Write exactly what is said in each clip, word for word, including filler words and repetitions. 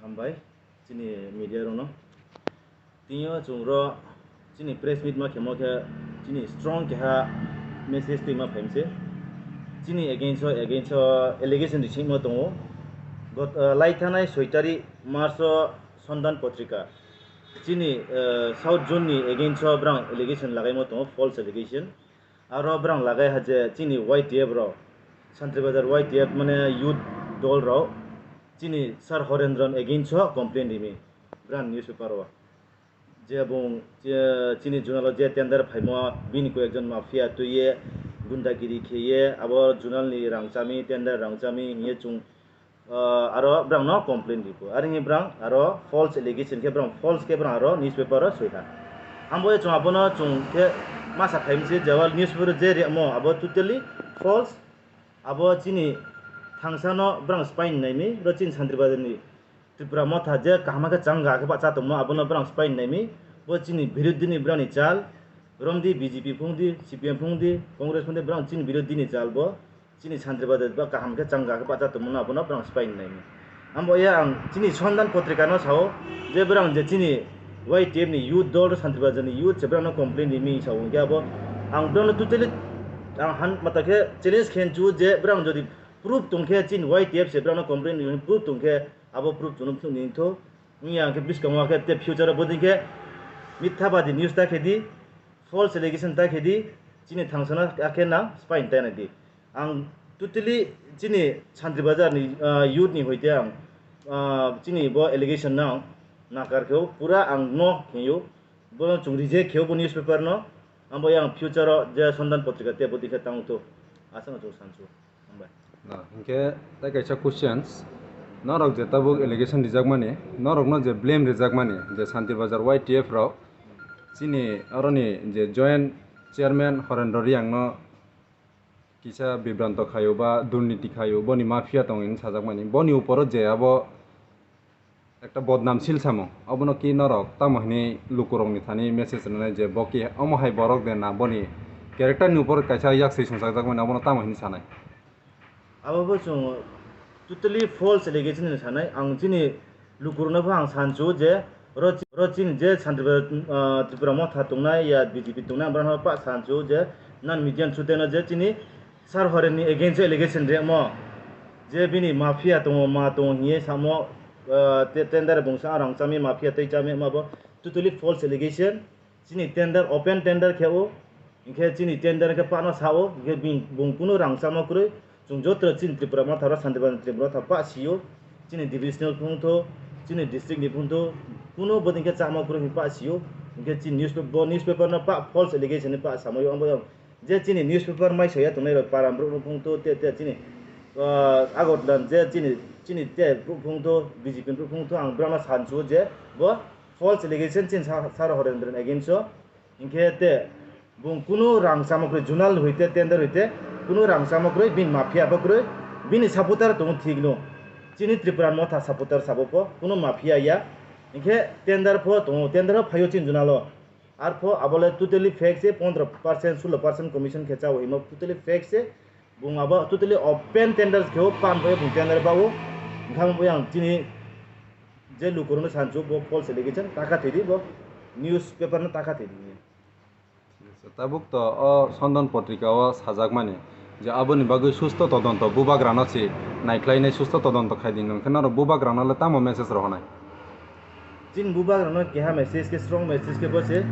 Hambai chini media rokno. Tini o chwng ro chini press meet ma khemo khe chini strong keha message twi ma phaimse. Chini against o, against o allegation risingmo tongo. Got, uh, lai thanai soi tarik March o Sondan Potrika. Chini, uh, South Zone ni against o brang allegation lagaimo tongo, false allegation. Aro brang lagai ha je chini Y T F rok, Santri Bazar Y T F mane youth dol rok, chini Sir Horendron against o complain rimi brang newspaper o. Je bung, je chini zonal o je tender phaimo, bini koi ekjon mafia twiye, gundagiri kheye, abo zonal ni rang chami, tender rang chami, hiye chwng, ah, aro brang no complain ripo. Ari hinwi brang aro false allegation khe brang false khe brang aro newspaper o soi kha. Ambo chwng abono chwng khe masa phaimse je o newspaper je rimo abo totally false. Abo chini thangsa no brang spy ni naimi, ro chini Santri Bazar ni Tripura Motha je kaham khe changa khe bacha tongmo abono brang spy ni naimi. Bo chini birodhi ni brang ni chal, romdi B J P phungdi, C P M phungdi, Congress phungdi, brang chini birodhi ni chal bo. Chini Santri Bazar ba kaham khe changa khe bacha tongmano abono brang spy ni naimi. Ambo ya ang chini Sondan Potrika no sao je brang je chini Y T F ni youth dol Santri Bazar ni youth se brang no complain rimi sao hwnkhe abo ang brang no totally ang han mata khe challenge khe chu je brang jodi proof tong khe chini Y T F se brang no complain rimi proof tong khe abo proof chwng phunuk ni tho wngya hwnkhe bwskango khe te future o bodei khe mithabadi news ta khe di, false allegation ta khe di, chini thangsa no akhe nang spy ni ta nai di. Ang totally chini Santri Bazar ni, ah, youth ni hoite ang, ah, chini bo allegation no ang nakar khe o, pura ang no khe o, bono chwng reject khe o bo newspaper no, abo yang future o je Sondan Potrika te bo dikhe tang to, aswk no chwng sansu. Hambai. Na, hinkhe tai kaisa questions, norok je tabuk allegation rijakmani, norokno je blame rijakmani, je Santri Bazar Y T F rok, chini oroni je joint chairman Horendro Riang no kisa bibranto khaio ba durniti khaio, boni mafia tongo hinwi sajakmani. Boni uporo je abo ekta bodnam sil samung, obono ki norok tamo hinwi lukurokni thani message rwnai je bo ki omo hai borok de na boni character ni upor kaisa yak swi songchakjakmani, obono tamo hinwi sanai? Abo bo chwng totally false allegation hinwi sanai. Ang chini lukurokno bo ang sansu je oro chi-, oro chini je Santri Bazar, ah, Tripura Motha tongnai ya B J P tongnai, ang bohrokno pa sansu je nan media ni through no je chini Sir Horen ni against o allegation rimo je bini mafia tongo, ma tongo hinwi samo, ah, te-, tender bungsa rang chami mafia tei chami ma bo totally false allegation. Chini tender, open tender khe o, hinkhe chini tender khe pano sa o, hinkhe bini, bung kunu rang chama kwrwi, chwng joto chini Tripura Motha ro, Santri Bazar ni Tripura Motha pa si o, chini divisional phung tho, chini district ni phung tho, kunu bodei khe chama kwrwi hinwi pa si o, hinkhe chini newspaper, bo newspaper no pa false allegation hinwi pa samai o, abo je chini newspaper mai soya tongnai rok para borok no phung tho, te, te chini, ah, Agartala je chini, chini te borok phung tho, B J P ni borok phung tho, ang bohrokno sansu o je bo false allegation chini Sir, Sir Horendro ni against o. Hinkhe te bung kunu rang chama kwrwi, zonal hoite tender hoite kunu rang chama kwrwi, bini mafia bo kwrwi, bini supporter tongo thik no. Chini Tripura Motha supporter sabo pho kunu mafia ya. Hinkhe tender pho tongo, tender pho phaio chini zonal o. Arpho abo le totally fake se, pondro percent, sulo percent commission khe chao hinmo totally fake se. Bung abo totally open tender khe o, pan bo bung tender ba o. Wngkha bo yang chini je lukurokno sansu bo false allegation taka thidi, bo newspaper no taka thidi. Tabuk to o Sondan Potrika o sajakmani je aboni bagwi susto todonto bubagrano se naikhlainai, susto todonto khaidi, nokhe norok bubagrano le tamo message rohonai? Chini bubagrano keha message khe, strong message khe bo se,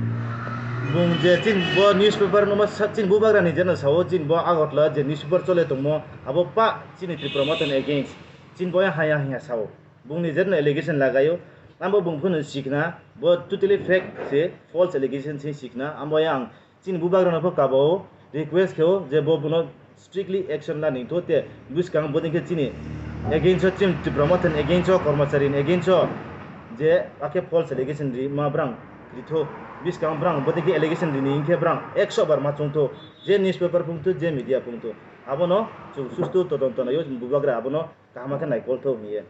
bung je chini bo newspaper no ma sa, chini bubagrani jeno sao, chini bo Agartala je newspaper chole tongmo, abo pa chini Tripura Mothani against, chini bo haya haya sao. Bungni jeno allegation lagaio, abo bung phano sikna, bo totally fake se, false allegation se sikna, abo yang chini bubagrano pho kabao request kheo je bo bono strictly action la ningtho, te bwskang bodei khe chini against o, chini Tripura Mothani against o, kormachari ni against o je akhe false allegation ri ma brang ritho, bwskang brang bodei khe allegation rini hinkhe brang ekso bar ma chongtho, je newspaper phungtho, je media phungtho, abono chwng susto todonto naio, bubagra abono kaham khe naikoltho hiye.